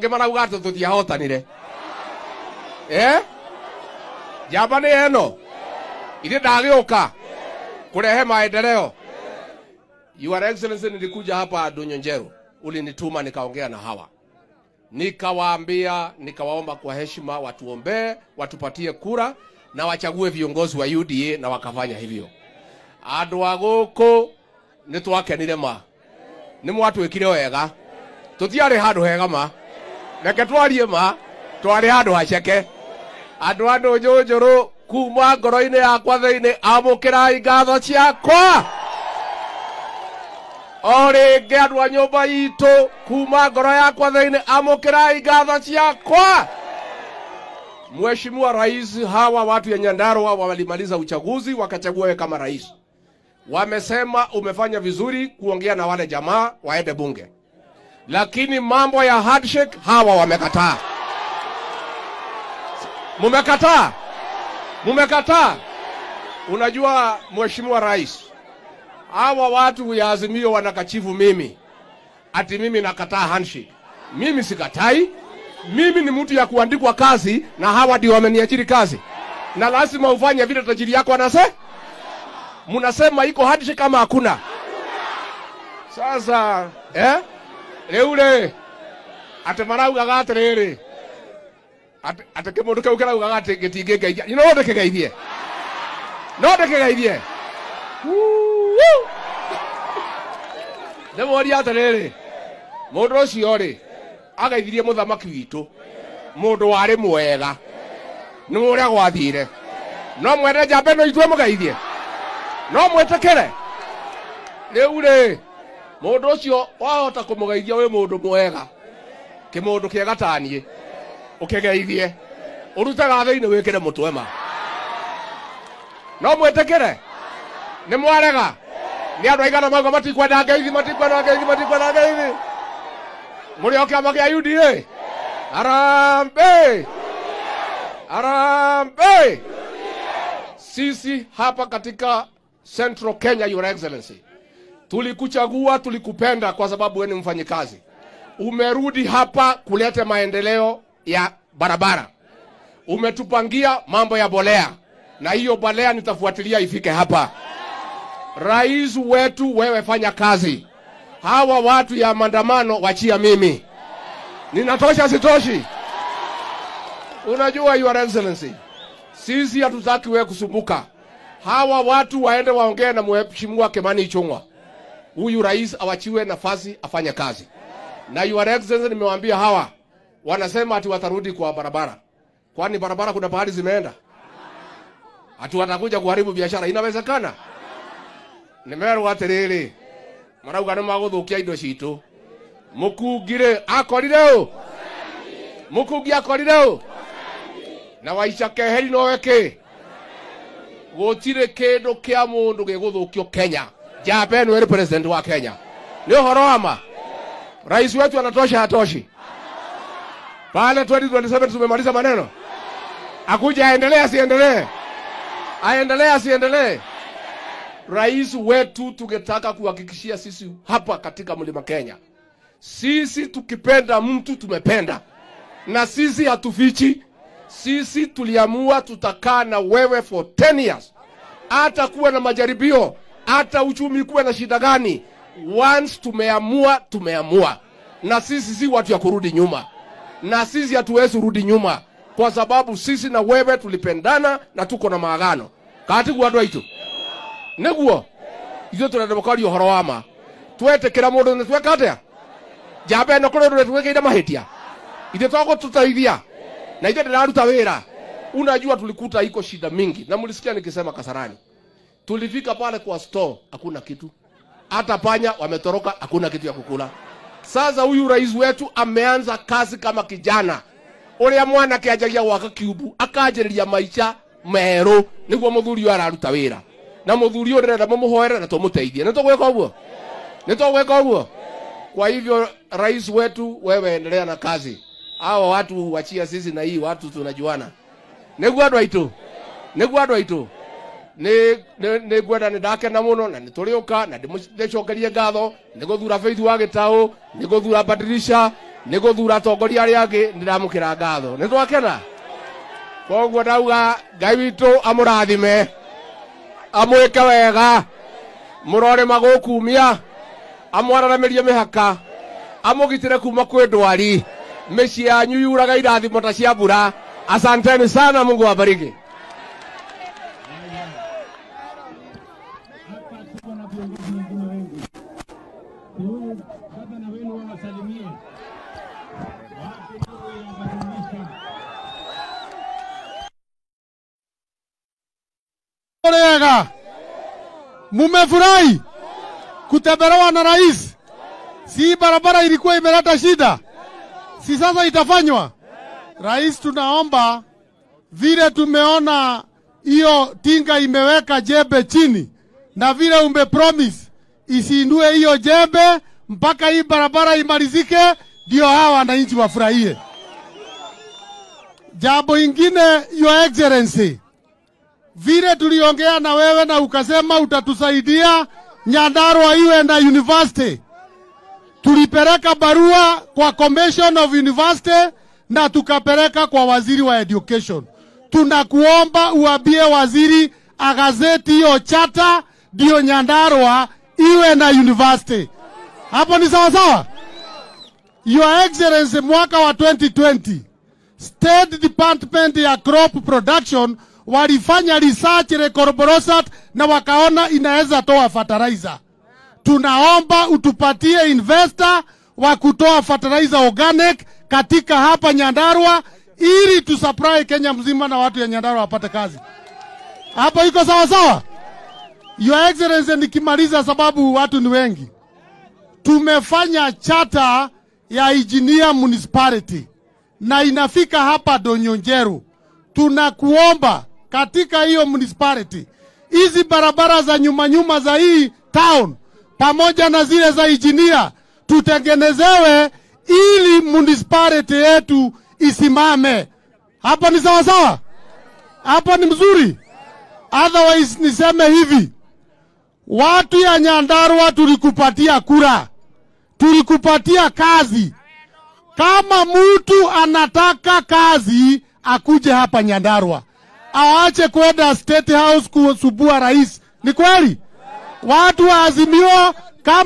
Angĩ marauga atĩ tũtiahotanire. Eh? Njamba nĩ ĩno. Ithe ndagĩũka kurehe maendeleo. Your Excellency, nilikuja hapa Ndunyu Njeru, ulinituma nikaongea na hawa, nikawaambia, nikawaomba kwa heshima watuombee, watupatie kura na wachague viongozi wa UDA, na wakafanya hivyo. Andũ a gũkũ nĩ twakenire ma, nĩ mwatwĩkire wega, tũtiarĩ handũ hega ma, reke twarie ma, twarĩ handũ haceke. Andũ a Ndũnyũ Njũrũ kuma ngoro-inĩ yakwa thĩinĩ, amũkĩrai ngatho ciakwa. O rĩngĩ andũ a nyũmba itũ kuma ngoro yakwa thĩinĩ, amũkĩrai ngatho ciakwa. Mheshimiwa Rais, hawa watu ya Nyandarua walimaliza uchaguzi wakachagua wewe kama rais. Wamesema umefanya vizuri kuongea na wale jamaa waende bunge, lakini mambo ya handshake hawa wamekataa. Mumekataa? Mumekataa? Unajua Mheshimiwa Rais, hawa watu ya Azimio wanakachifu mimi ati mimi nakataa handshake. Mimi sikatai. Mimi ni mtu ya kuandikwa kazi na hawa ndio wameniajiri kazi, na lazima ufanye vile tajiri yako anasema. Mnasema iko handshake kama hakuna. Sasa rĩu rĩ atĩ maraugaga atĩrĩrĩ atĩ kĩmũndũ kĩu kĩraugaga atĩ gĩtingĩngeithia, no ndĩkĩgeithie, no ndĩkĩgeithie. Ndĩmũrie atĩrĩrĩ, mũndũ ũcio rĩ ageithirie mũthamaki witũ, mũndũ warĩ mwega, nĩ ũrĩa gwathire. No mwende njamba ĩno itue mũgeithie, no mwĩtĩkĩre. Rĩu rĩ mũndũ ũcio wahota kũmũgeithia wĩ mũndũ mwega, kĩmũndũ kĩega taniĩ, ũkĩgeithie, ũrute gathĩ-inĩ wĩkĩre mũtwe ma. No mwĩtĩkĩre? Nĩ mwarega? Nĩ andũ aigana mauga matikwenda ngeithi, matikwenda ngeithi, matikwenda ngeithi? Mũrĩ o kĩama kĩa UDA? Harambee! Harambee! Sisi hapa katika Central Kenya, Your Excellency, tulikuchagua, tulikupenda kwa sababu wewe ni mfanyikazi. Umerudi hapa kuleta maendeleo ya barabara. Umetupangia mambo ya bolea, na hiyo bolea nitafuatilia ifike hapa. Rais wetu, wewe fanya kazi. Hawa watu ya maandamano wachia mimi. Ninatosha sitoshi? Unajua Your Excellency, sisi hatutaki wewe kusumbuka. Hawa watu waende waongee na Mheshimiwa Kimani Ichung'wa. Huyu rais awachiwe nafasi afanye kazi. Na Your Excellency, nimewaambia hawa wanasema ati watarudi kwa barabara. Kwani barabara kuna pahali zimeenda? Ati watakuja kuharibu biashara, inawezekana? Nimerwo atiriri, marauga nĩ magũthũkia indo citũ. Mũkungi-rĩ akorire ũ? Mũkungi akorire ũ? Na Waica Keheri nowe kĩ? Gũtirĩ kĩndũ kĩa mũndũ gĩgũthũkio Kenya. Njamba ĩno ĩrĩ president wa Kenya. Nĩ ũhoro wa ma? Rais wetu anatosha, hatoshi? Pale 2027 tumemaliza maneno. Akuja aendelee asiendelee? Aendelee asiendelee? Rais wetu tungetaka kuhakikishia sisi hapa katika Mlima Kenya, sisi tukipenda mtu tumependa, na sisi hatufichi. Sisi tuliamua tutakaa na wewe for 10 years. Hata kuwe na majaribio, hata uchumi kuwe na shida gani, once tumeamua, tumeamua. Na sisi si watu ya kurudi nyuma. Na sisi hatuwezi rudi nyuma, kwa sababu sisi na wewe tulipendana na tuko na maagano. Kati kwa andũ aitũ nĩguo ithuĩ tũrenda mũkaria ũhoro wa ma, twetĩkĩra mũndũ nĩ tweka atĩa? Njamba ĩno kũrĩ ũndũ twĩkĩire mahĩtia, ithuĩ twagũtũteithia na ithuĩ ndĩraruta wĩra. Unajua tulikuta iko shida mingi, na mlisikia nikisema Kasarani, tulifika pale kwa store hakuna kitu, hata panya wametoroka, hakuna kitu ya kukula. Sasa huyu rais wetu ameanza kazi kama kijana uria mwanake anjagia gwaka kiubu akanjĩrĩria maica merũ, nĩguo mũthuri ũyũ araruta wĩra. Na mũthuri ũyũ ndĩrenda mũmũhoere na tũmũteithie. Nĩ tũgwĩka ũguo? Nĩ tũgwĩka ũguo? Kwa hivyo rais wetu, wewe endelea na kazi. Hawa watu wachia sisi na hii watu tunajuana. Nĩguo andũ aitũ? Nĩguo andũ aitũ? Nĩ ngwenda nĩ ndakena mũno na nĩ tũrĩũka na ndĩcokerie ngatho nĩ gũthura Faith wa Gĩtaũ, nĩ gũthura Badirisha. Nĩ gũthura atongoria arĩa angĩ nĩ ndamũkĩra ngatho. Nĩ twakena? Koguo ndauga Ngai witũ amũrathime, amwĩke wega, mũrore magũkumia, amwararamĩrie mĩhaka, amũgitĩre kuma kwĩ ndwari, mĩciĩ yanyu yuraga irathimo ta cia mbura. Asanteni sana, Mungu awabariki. Hapa tuko na viongozi wengine wengi. Huyu gavana wenu wawasalimie. Wape nuru ya matumishi. Wega, mumefurahi kutembelewa na rais? Si barabara ilikuwa imeleta shida, si sasa itafanywa? Rais, tunaomba vile tumeona hiyo tinga imeweka jembe chini na vile umepromise isiindue hiyo jembe mpaka hii barabara imalizike, ndio hawa wananchi wafurahie. Jambo ingine, Your Excellency, vile tuliongea na wewe na ukasema utatusaidia Nyandarua iwe na university, tulipeleka barua kwa Commission of University na tukapeleka kwa waziri wa education. Tunakuomba uambie waziri agazeti hiyo chata ndio Nyandarua iwe na university. Hapo ni sawa sawa? Your Excellency, mwaka wa 2020 State Department ya Crop Production walifanya research Recorborosat na wakaona inaweza toa fertilizer. Tunaomba utupatie investor wa kutoa fertilizer organic katika hapa Nyandarua ili tusupply Kenya mzima na watu ya Nyandarua wapate kazi. Hapo iko sawa sawa? Your Excellency, nikimaliza sababu watu ni wengi. Tumefanya charter ya Engineer Municipality na inafika hapa Donyonjeru. Tunakuomba katika hiyo municipality, hizi barabara za nyuma nyuma za hii town pamoja na zile za Engineer tutengenezewe ili municipality yetu isimame. Hapo ni sawa sawa? Hapo ni mzuri? Otherwise niseme hivi, watu ya Nyandarua tulikupatia kura, tulikupatia kazi. Kama mtu anataka kazi akuje hapa Nyandarua, aache kwenda State House kusubua rais. Ni kweli? Watu wa Azimio kama